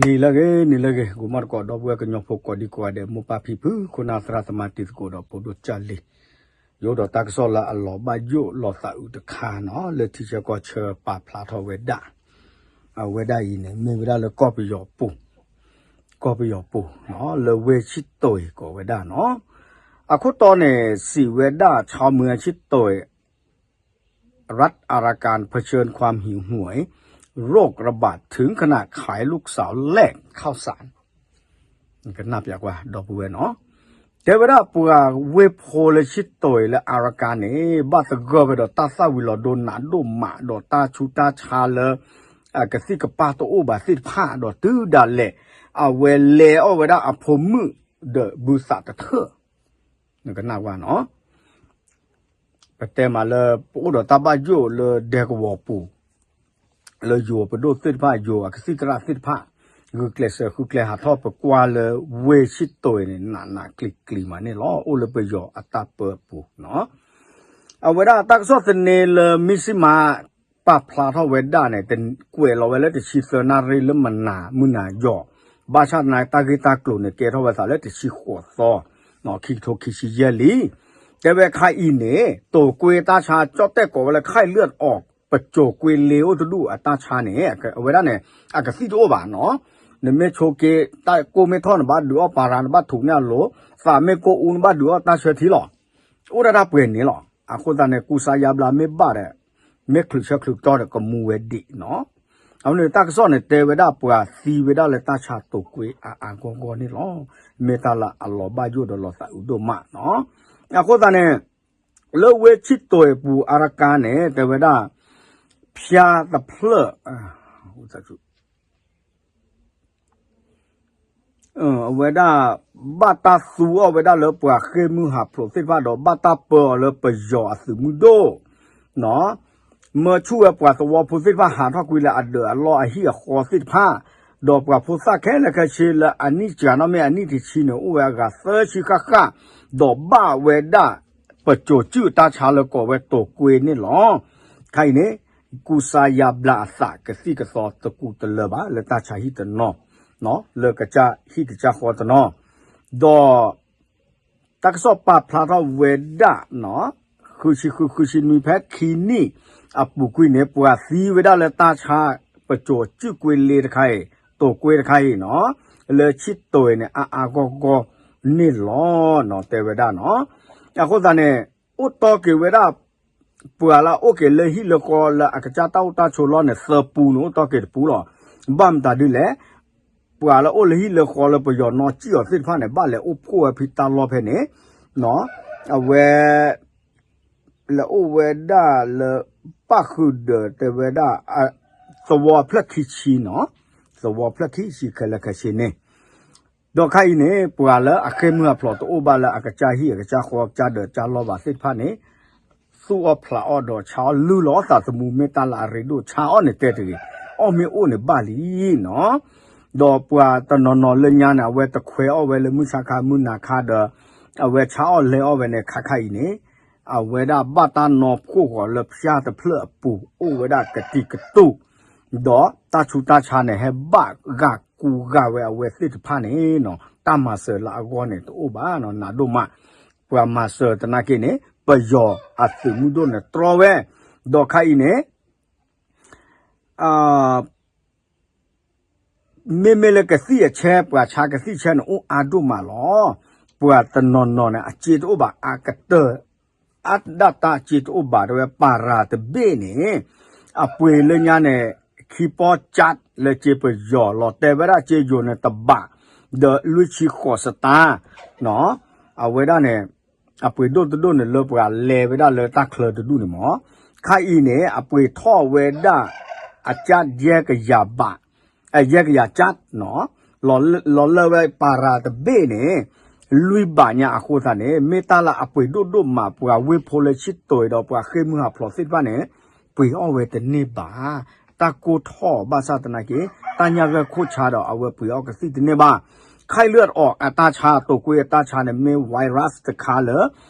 နံၤလၢအဂ့ၤ နံၤလၢအဂ့ၤ ဂီၤမီၢ်သကိး ဒီပုၢ်ဝဲၢ်ကညီဖိကိးဒံကိးဂၤဒဲး မိၢ်ပၢ်ဖံဖု ခိၣ်နၢ်သရၣ်သမါတံၤသကိးဒီးဖိဒိၣ်ကၢ်လံၤ, ယအိၣ်ဒီးတၢ်ကစီၣ်လၢအလီၤဘၣ်ယိၣ်လီၤသးအုးတခါနီၤ လၢထံဆၢကီၢ်ဆၢပာ်ဖျါထီၣ်ဝဲဒၣ် အဝဲဒၣ်အံၤန့ၣ် မ့ၢ်ဝဲဒၣ်လၢကီၢ်ပယီၤပူၤ ကီၢ်ပယီၤပူၤနီၤ လၢဝ့ၢ်ဆံၣ်တွဲၣ်ကိးဝဲဒၣ်နီၤ. အခိၣ်တီန့ၣ် စံးဝဲဒၣ် ชาวเมืองเชียงตุย รัฐอารากันเผชิญความหิวโหย โรคระบาดถึงขนาดขายลูกสาวแลกข้าวสาร ကနၣ်ပျးကွၢ် ဒီပုၢ်ဝဲၢ်နီၤ, တဲဝဲဒၣ်ပှၤဝ့ၢ်ဖိလၢဆံၣ်တွဲၣ်လၢအရကၤန့ၣ် ဘၣ်သဂၢၢ်ဝဲဒီးတၢ်သၣ်ဝံၤလီၤဒိနးဒိၣ်မး ဒီးတၢ်ဆူးတၢ်ဆါလၢ ကသံၣ်ကပၢ်တအိၣ်ဘၣ်သ့ၣ်တဖၣ် ဒီးတုၤဒၣ်လဲာ် အဝဲလဲၤအီၣ်ဝဲဒၣ်အဖိမုၣ်ဒီးဘုသးတထၢၣ် နကနၣ်ဝဲနီၤ ပတဲမးလၢ ပအိၣ်ဒီးတၢ်ဘၣ်ယိၣ်လၢဒဲကဝီၤပူၤ လၢယိၤပဒိၣ်သ့ၣ်တဖၣ် ယိၤအကသံၣ်သရၣ်သ့ၣ်တဖၣ် ဂုာ်ကျဲးစၢးဃုကျဲဟးထီၣ် ပကွၢ်လၢဝ့ၢ်ဆံၣ်တွဲၣ်န့ၣ် နးနးကျံၤကျံၤမးန့ၣ်လီၤ. အိၣ်လၢပယီၤအတၢ်ပၢအပူၤနီၤ အဝဲဒၣ်တၢ်ကစီၣ်သန့လၢမံစံမး ပာ်ဖျါထီၣ်ဝဲဒၣ်န့ၣ် ကွဲးလီၤဝဲလၢတဆံသၢနၣ်ရံၣ်လၢမနၤမုၢ်နၤယီၤ, ဘၣ်ဆၣ်သနာ်က့တၢ်ဂ့ၢ်တၢ်ကျိၤန့ၣ် ကဲထီၣ်ဝဲသးလၢတဆံဃိးသီ ခံကထိခံဆံယဲၢ်လံ. တဲဝဲခါအံၤန့ၣ် တိာ်ကွ့တၢ်ဆါ ကၠီၣ်တဲၣ်ကိးဝဲလၢ ไข้เลือดออก ပစိာ်ကွ့လ့အိၣ်တဒူၣ်အတၢ်ဆါန့ၣ် အဝဲဒၣ်န့ၣ် အကသံၣ်တအိၣ်ဘၣ်နီၤ, နမ့ၢ်ဆိးက့ တၢ်ကိၢ်မ့ၢ်ထီၣ် နဘၣ်ဒုးအီၣ်ပၤရၤ နဘၣ်ထုးန့ၢ်အလိၤ, သးမ့ၢ်ကိၢ်အူ နဘၣ်ဒုးအီၣ်တၢ်ဆၢထံလီၤ. အိၣ်ဒၣ်တၢ်ပှဲၤန့ၣ်လီၤ. အဃိသတးန့ၣ် ကူစါယါဘျါမ့ၢ်ဘၣ်ဒီး မ့ၢ်ချုးဆၢချုးကတီၢ်ဒီးကမူဝဲဒံးနီၤ. အဝဲန့ၣ်တၢ်ကစီၣ်န့ၣ် တဲဝဲဒၣ်ပှၤသံဝဲဒၣ်လၢတၢ်ဆါတိာ်ကွ့အါအါဂီၢ်ဂီၢ်န့ၣ်လီၤ. မ့ၢ်တၢ်လၢအလီၤဘၣ်ယိၣ်ဒီးလီၤသးအုးဒိၣ်မးနီၤ. အဃိသတးန့ၣ် လၢဝ့ၢ်ဆံၣ်တွဲၣ်ပူၤအါရကၤန့ၣ် တဲဝဲဒၣ် ဖၠါတဖျၢၣ် အဝဲဒၣ် ဘၣ်တၢ်သူအီၤဝဲဒၣ်လၢပှၤဃ့ၢ်မုၢ်ဟးဖျိးသ့ၣ်တဖၣ်ဒီး ဘၣ်တၢ်ပၢအီၤလၢပယီၤအသုးမုၢ်ဒိၣ် မၢဆူၣ်ဝဲပှၤသဝီဖိသ့ၣ်တဖၣ်ဟးထီၣ်ကွံာ်လၢအဒၢးအလီၢ်အဟံၣ်အဃီသ့ၣ်တဖၣ်, ဒီးပှၤဖိသၣ်ခဲလၢာ်ခဲဆ့လၢအနံၣ်စှၤနီၣ်မ့ၢ်အနံၣ်တဆံန့ၣ် အိၣ်ဝဲအဂၤသၢဆံဃၣ်ဃၣ်, ဒီးဘၣ်ဝဲဒၣ် ပစိာ်စုၣ်တၢ်ဆါလၢကိးဝဲတိာ်ကွ့န့ၣ်လီၤ. ခါအံၤန့ၣ် ကူစါယါဘျါအသးကသံၣ်ကသီတကူတလၢဘၣ် လၢတၢ်ဆါဟံၣ်တနီၤ, လၢကစၢ်ဟံၣ်ကစၢ်ဃီတနီၤ, ဒီး တၢ်ကစီၣ်ပာ်ဖျါထီၣ်ဝဲဒၣ် ဃုဆံဃု ဃုဆံနွံဖဲခံနံၣ်အပူၤကွံာ်န့ၣ် ပှၤသံဝဲဒၣ်လၢတၢ်ဆါ ပစိာ်စုၣ်ကွ့လ့တခါအံၤ တိာ်ကွ့တခါအံၤနီၤ, လၢဆံၣ်တွဲၣ်န့ၣ် အါအါဂီၢ်ဂီၢ်န့ၣ်လီၤနီၤ တဲဝဲဒၣ်နီၤ. အဃိသတးန့ၣ် အိၣ်တီက့ၤဝဲဒၣ် ပှၤလၢအအိၣ်က့ၤလၢဟံၣ်လၢဃီလၢအကစၢ်တၢ်အိၣ်တၢ်ဆိးလီၢ်န့ၣ် သၢပူန့ၣ် အိၣ်တီက့ၤတပူလီၤ. ဘၣ်မတၤဒ်လဲၣ် ပှၤလၢအိၣ်လၢဟံၣ်လၢဃီလၢပယီၤနီၢ်စံၣ်အီၤသ့ၣ်တဖၣ်န့ၣ် ဘၣ်လဲၤအိၣ်ဖှိၣ်ဝဲဖဲတၢ်လီၢ်ဖဲန့ၣ်, အဝဲ လဲၤအိၣ်ဝဲဒၣ်လၢ ဘၣ်ဃုာ်ဒီးတဲဝဲဒၣ် သဝီဖျၢၣ်ခံဆံနီၤ, သဝီဖျၢၣ်ခံဆံခဲလၢာ်ခဲဆ့န့ၣ် ဒီးခါအံၤန့ၣ် ပှၤလၢအဃ့ၢ်မုၢ်ဟးဖျိးတအိၣ်ဘၣ်လၢအကစၢ်ဟံၣ်အကစၢ်ဃီကစၢ်ဒၢးကစၢ်လီၢ်ဘၣ်သ့ၣ်တဖၣ်န့ၣ် သူၣ်အီၣ်ဖျးအီၣ်ဒီးဆါအီၣ်လုၢ်လီၤသးသမူမ့ၢ်တၢ်လၢအရ့ဒိၣ်ဆါအီၣ်န့ၣ်တဲတဂ့ၤ, အီၣ်မ့ၢ်အိၣ်န့ၣ်ဘၣ်လံနီၤ. ဒီးပှၤတနီၤနီၤလၢညါန့ၣ် အဝဲတခွဲးအီၣ်ဝဲလၢမုၢ်ဆါခါမုၢ်နၤခါဒီး အဝဲဆါအီၣ်လဲၤအီၣ်ဝဲန့ၣ် ခါခါအံၤန့ၣ် အဝဲဒၣ်ဘၣ်တၢ်နီၢ်ဖှိၣ်ဃီၤလၢဖၠါတဖျၢၣ်အပူၤ အိၣ်ဝဲဒၣ်ကတံၤကတူၢ် ဒီးတၢ်ဆူးတၢ်ဆါန့ၣ် ဟဲဘၣ်ဂာ်ကူဂာ်ဝဲအဝဲသ့ၣ်တဖၣ်န့ၣ်နီၤ, တၢ်မၤစၢၤလၢအဂီၢ်န့ၣ်တအိၣ်ဘၣ်နီၤ, နးဒိၣ်မး, ပှၤမၤစၢၤသနာ်က့န့ၣ် ပယီၤအသုးမုၢ်ဒိၣ်န့ၣ်တြီဝဲ, ဒီးခါအံၤန့ၣ် မ့မ့ၢ်လၢကသံၣ်အဆဲ ပှၤဆါကသံၣ်ဆဲန့ၣ် အိၣ်အါဒိၣ်မးလီၤ. ပှၤတနီၤနီၤန့ၣ် အစ့တအိၣ်ဘၣ် အကတၢၢ် အါဒၣ်တၢ်စ့တအိၣ်ဘၣ် တဲဝဲပၤရၤတဘ့ၣ်န့ၣ် အပှ့ၤလၢညါန့ၣ် ခံပီၢ်ကၠၢ်လၢစ့ပယီၤ လီၤတဲဝဲဒၣ်စ့ယိၤန့ၣ်တဘး ဒီးလွံၢ်ဆံဃိးစတၢ် အဝဲဒၣ်န့ၣ် အပှ့ၤဒိၣ်တဒိၣ်န့ၣ်လၢပှၤလဲၤဝဲဒၣ်လၢတၢ်ချၢတဒူၣ်န့ၣ်မး, ခါအံၤန့ၣ် အပှ့ၤထီၣ်ဝဲဒၣ် အကၠၢ်ယဲၢ်ကယၤဘး ယဲၢ်ကယၤကၠၢ်နီၤ, လီၤလၢဝဲပၤရၤတဘ့ၣ်န့ၣ် လွံၢ်ဘးညါအဃိသတးန့ၣ် မ့ၢ်တၢ်လၢအပှ့ၤဒိၣ်ဒိၣ်မး ပှၤဝ့ၢ်ဖိလၢဆံၣ်တွဲၣ်ဒီးပှၤဃ့ၢ်မုၢ်ဟးဖျိးသ့ၣ်တဖၣ်န့ၣ် ပှ့ၤအီၣ်ဝဲတန့ၢ်ဘၣ်. တၢ်ကိၢ်ထီၣ်ဘၣ်ဆၣ်သနာ်က့ တၢ်ညၣ်ဂဲၢ်ခိၣ်ဆါဒီးအဝဲပှ့ၤအီၣ်ကသံၣ်တန့ၢ်ဘၣ်. ไข้เลือดออก အတၢ်ဆါ တိာ်ကွ့အတၢ်ဆါန့ၣ် မ့ၢ် virus တခါလၢ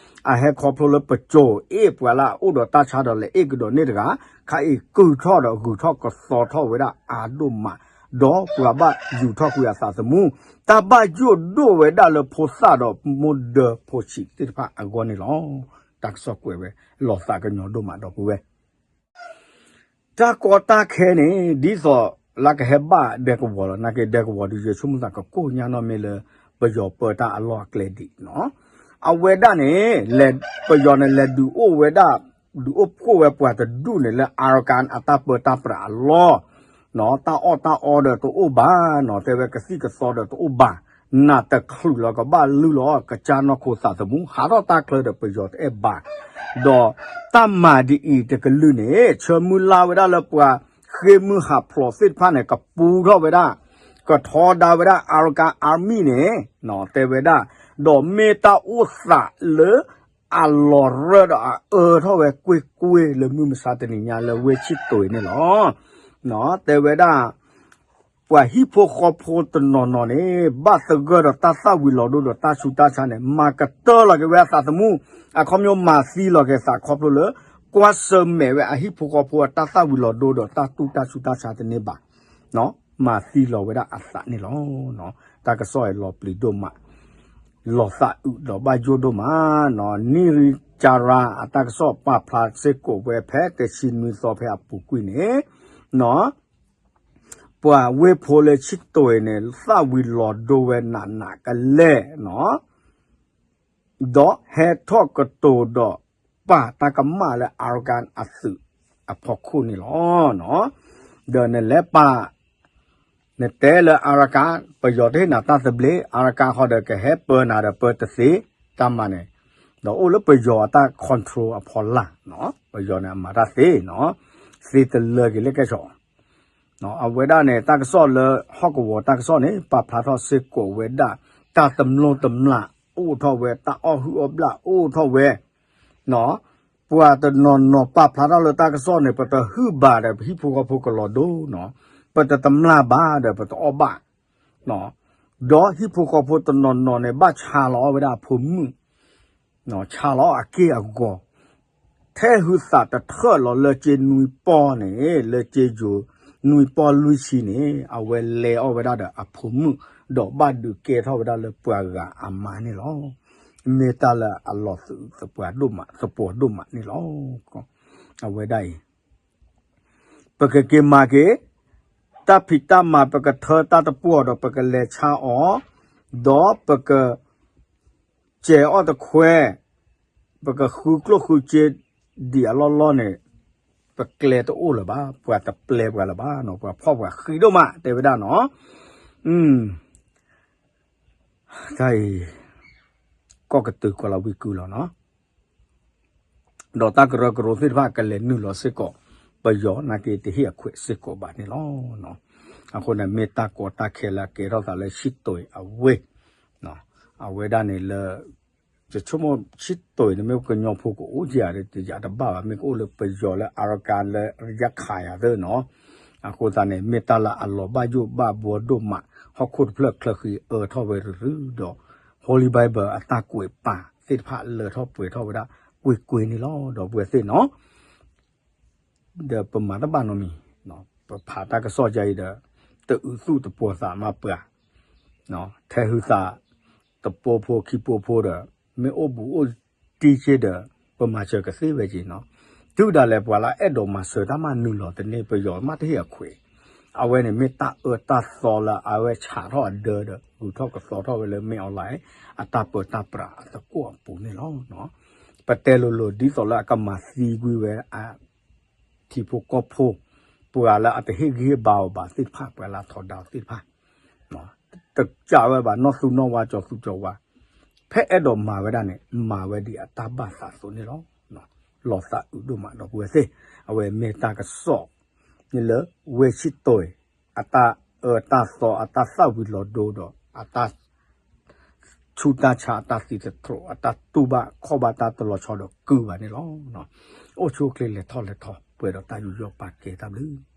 အဟဲခီဖျိလၢပစိာ်အ့ၣ်ပှၤလၢအအိၣ်ဒီးတၢ်ဆါဒီးလဲၤအ့ၣ်ကဒီးန့ၣ်တဂၤ, ခါအံၤကုၢ်ထီၣ်ဒီးဂုၤထီၣ်ကသီထီၣ်ဝဲဒၣ်အါဒိၣ်မး ဒီးပှၤဘၣ်ယူာ်ထီၣ်ကွံာ်အသးသမူ, တၢ်ဘၣ်ယိၣ်ဒိၣ်ဝဲဒၣ်လၢဖိသၣ်ဒီးမိၢ်ဒၢးဖိဆံးသ့ၣ်တဖၣ်အဂီၢ်န့ၣ်လီၤ. တၢ်ကစီၣ်ကွဲးဝဲ လီၤသးကညီၤဒိၣ်မးဒီပုၢ်ဝဲၢ် တၢ်ကီတၢ်ခဲန့ၣ် ဒ်သိးလၢကဟဲဘၣ်ဒဲကဝီၤလီၤ. နာ်က့ဒဲကဝီၤဒီး ယဆိကမိၣ်သးကကိၢ်ညါနီၢ်မ့ၢ်လၢ ပယီၤပၢတၢ်အလီၢ်အကျဲဒံးနီၤ. အဝဲဒၣ်န့ၣ် ပယီၤန့ၣ် လဲၤဒုးအိၣ်ဝဲဒၣ် ဒုးအိၣ်ဖှိၣ်ဝဲပှၤတဒူၣ်န့ၣ်လၢ Arakan အတၢ်ပၢတၢ်ပြးအလီၢ်နီၤ. တၢ်အီၣ်တၢ်အီဒီးတအိၣ်ဘၣ်နီၤ, တဲဝဲကသံၣ်ကသီဒီးတအိၣ်ဘၣ်, နးတချုးလီၤကဘၣ်လုၢ်လီၤ ကစၢ်နီၢ်ခိသးသမူ ဟးထီၣ်တၢ်ချၢဒီးပယီၤတအဲၣ်ဘၣ် ဒီးတၢ်မၤဒ်အံၤတကလုာ်န့ၣ် ဆၢမုၢ်လၢ်ဝဲဒၣ်လၢပှၤဃ့ၢ်မုၢ်ဟးဖျိးသ့ၣ်တဖၣ်န့ၣ် ကပူထီၣ်ဝဲဒၣ်, ကထီဒါဝဲဒၣ် Arakan Army န့ၣ် တဲဝဲဒၣ်, ဒီးမ့ၢ်တၢ်အိၣ်သးလၢအလီၤရၢၢ်ဒီးအအၢထီၣ်ဝဲကွ့ၢ်ကွ့ၢ်လၢမုၢ်မဆါတနံၤညါလၢဝ့ၢ်ဆံၣ်တွ့ၤန့ၣ်လီၤ. တဲဝဲဒၣ် ပှၤဟံၣ်ဖိဃီဖိတနီၤနီၤန့ၣ် ဘၣ်သဂၢၢ်ဒီးတၢ်သၣ်ဝံၤလီၤဒိဒီးတၢ်ဆူးတၢ်ဆါန့ၣ် မၤကတၢၢ်လီၤက့ၤဝဲအသးသမူ, အခီပညီမၤသံလီၤက့ၤသးခီဖျိလၢ ကွၢ်ဆၢၣ်မဲာ်ဝဲအဟံၣ်ဖိဃီဖိအတၢ်သၣ်ဝံၤလီၤဒိဒီးတၢ်တူၢ်တၢ်ဆူးတၢ်ဆါတန့ၢ်ဘၣ်, မၤသံလီၤဝဲဒၣ်အသးန့ၣ်လီၤ. တၢ်ကစီၣ်အံၤလီၤပျံၤဒိၣ်မး, လီၤသးအုးဒီးဘၣ်ယိၣ်ဒိၣ်မးနီၤ, နံၣ်ရံၣ်ကၠၤရၤအတၢ်ကစီၣ်ပာ်ဖျါစ့ၢ်ကီးဝဲဖဲတဆံနွံသီဖဲအပူၤကွံာ်န့ၣ်နီၤ ပှၤဝ့ၢ်ဖိလၢဆံၣ်တွ့ၤန့ၣ် သၣ်ဝံၤလီၤဒိဝဲနးနးကလဲာ်နီၤ, ဒီးဟဲထီၣ်ကတိၤဒီးပာ်တၢ်ကမၣ်လၢ Arakan အသုးအဖီခိၣ်န့ၣ်လီၤ. ဒီးနလဲၤပာ် နတဲလၢ Arakan ပယီၤတဟ့ၣ်နၤတၢ်သဘျ့ Arakan ဃီဒီးကဟဲပၢနၤဒီးပၢတသ့ တၢ်မၤန့ၣ်, ဒီးအိၣ်လၢပယီၤအတၢ် control အဖီလာ်, ပယီၤန့ၣ်အမၤတၢ်သ့နီၤ, သ့တလၢက့ၤလၢကဲဆီၣ် အဝဲဒၣ်န့ၣ် တၢ်ကစီၣ်လၢဟီၣ်ကဝီၤတၢ်ကစီၣ်န့ၣ် ပာ်ဖျါထီၣ်စ့ၢ်ကီးဝဲဒၣ် တၢ်တမျိၢ်တမျာ်အိၣ်ထီၣ်ဝဲ တၢ်အီၣ်ဟုၣ်အီၣ်ဘျၣ်အိၣ်ထီၣ်ဝဲ ပှၤတနီၤနီၤပာ်ဖျါထီၣ်လၢတၢ်ကစီၣ်န့ၣ် ပတဟုၣ်ဘၣ်ဒီး ပဟံၣ်ဖိဃီဖိကလီၤဒိနီၤ, ပတတမျာ်ဘၣ်ဒီး ပတအီၣ်ဘၣ်, ဒီးဟံၣ်ဖိဃီဖိတနီၤနီၤန့ၣ် ဘၣ်ဆါလီၤအီၣ်ဝဲဒၣ်အဖိမုၣ်, ဆါလီၤအီၣ်အက့ၢ်အဂီၤ, ထဲဟုသးတထၢၣ်လီၤလၢကၠ့နွံပီၢ်န့ၣ် လၢကၠ့ယိၤနွံပီၢ်လွံၢ်ဆံန့ၣ် အဝဲလဲၤအီၣ်ဝဲဒၣ်ဒီးအဖိမုၣ်, ဒီးဘၣ်ဒုးကဲထီၣ်ဝဲဒၣ်လၢပှၤဂၤအမါန့ၣ်လီၤ. မ့ၢ်တၢ်လၢအလီၤသးအုးသပှၢ်ဒိၣ်မး, သပှၢ်ဒိၣ်မးန့ၣ်လီၤ. အဝဲဒၣ်အံၤ ပကက့ၤမၤက့ၤ တၢ်ဖံးတၢ်မၤ ပကထၢတၢ်တပှီၢ်ဒီး ပကလဲၤဆါအီၤ, ဒီးပက စဲးအီၣ်တခွဲ, ပကဃုကျိၣ်ဃုစ့ဒံးအလီၢ်လီၢ်န့ၣ်, ပကျဲတအိၣ်လၢၤဘၣ်, ပှၤတပျဲပှၤလၢၤဘၣ်နီၤ, ပှၤဖှီၣ်ပှၤဃံးဒိၣ်မး တဲဝဲဒၣ်နီၤ. တၢ်အံၤ ကီၢ်ကတုၤကီၢ်လီၤဝံၤကုလီၤနီၤ. ဒီးတၢ်ကရၢကရိသ့ၣ်တဖၣ်ကလဲၤနုာ်လီၤစ့ၢ်ကီး, ပယီၤနာ်က့တဟ့ၣ်အခွဲးစ့ၢ်ကီးဘၣ်န့ၣ်လီၤ. အဃိန့ၣ် မ့ၢ်တၢ်ကီတၢ်ခဲလၢအကဲထီၣ်သးလၢဆံၣ်တွ့ၤအဝ့ၢ်, အဝဲဒၣ်န့ၣ်လၢ ယဆိကမိၣ်ဆံၣ်တွ့ၤန့ၣ် မ့ၢ်ကညီဖိကအိၣ်ကယၤဒီး တယၤတဘၣ်ဘၣ်, မ့ၢ်ကအိၣ်လၢပယီၤလၢအရကၤလၢယခးယၤသ့နီၤ. အဃိသတးန့ၣ် မ့ၢ်တၢ်လၢအလီၤဘၣ်ယိၣ်ဘၣ်ဘှီဒိၣ်မး, ဟီၣ်ခိၣ်တဖျၢၣ်ချၢဃံအၢထီၣ်ဝဲရုရုဒီး Holy Bible အတၢ်ကွဲးပာ်သ့ၣ်တဖၣ်လၢထီၣ်ပှဲၤထီၣ်ဝဲဒၣ်ကွ့ၢ်ကွ့ၢ်န့ၣ်လီၤ. ဒီပုၢ်ဝဲၢ်သ့ၣ်နီၤ ဒီးပမၤတဘၣ်နီတမံၤ, ပဖးတၢ်ကစီၣ်ယါအံၤဒီး တအုးသူၣ်တပှီၤသးမးပှၤ, ထဲဟုသး တပိဖိခံပိဖိဒီး မ့ၢ်အိၣ်ဘူးအိၣ်တံၢ်က့ဒီး ပမၤစၢၤကသ့ဝဲက့နီၤ. တုၤဒၣ်လဲာ်ပှၤလၢအဲၣ်ဒိးမၤစၢၤတၢ်မးနုာ်လီၤတန့ၢ် ပယီၤမးတဟ့ၣ်အခွဲး, အဝဲန့ၣ်မ့ၢ်တၢ်အၢတၢ်သီလၢအဝဲဆးထီၣ်အဒၢဒီး ဂုၤထီၣ်ကသီထီၣ်ဝဲလၢမ့ၢ် online အတၢ်ပၢတၢ်ပြးအသကိးအပူၤန့ၣ်လီၤ. ပတဲလိၤလိၤဒ်သိးလၢအကမၤသံကွံာ်ဝဲ ထံဖိကီၢ်ဖိ, ပှၤလၢအတဟ့ၣ်ဂံၢ်ဟ့ၣ်ဘါအီၤဘၣ်သ့ၣ်တဖၣ်, ပှၤလၢအထီဒါအီၤသ့ၣ်တဖၣ်, တကးဝဲဘၣ် နီၢ်သူနီၢ်ဝါ ကၠီၤသူကၠီၤဝါ, ဖဲအဲၣ်ဒိးမၤဝဲဒၣ်န့ၣ် မၤဝဲဒ်အတၢ်ဘၣ်သးအသိးန့ၣ်လီၤ. လီၤသးအုးဒိၣ်မးဒီပုၢ်ဝဲၢ်သ့ၣ်, အဝဲမ့ၢ်တၢ်ကစီၣ်န့ၣ်လၢ ဝ့ၢ်ဆံၣ်တွ့ၤ အတၢ်အၢတၢ်သီ အတၢ်သၣ်ဝံၤလီၤဒိဒီး အတၢ် ဆူးတၢ်ဆါ အတၢ်သံသတြိာ် အတၢ်တူၢ်ဘၣ်ခီၣ်ဘၣ်တၢ်တလီၤဆီဒီးကုၢ်ဘၣ်န့ၣ်လီၤ. အိၣ်ဆူၣ်အိၣ်ချ့လဲၤထီၣ်လဲၤထီ ပှဲၤဒီးတၢ်ယူးယီၣ်ပာ်ကဲတၢ်ဘျုး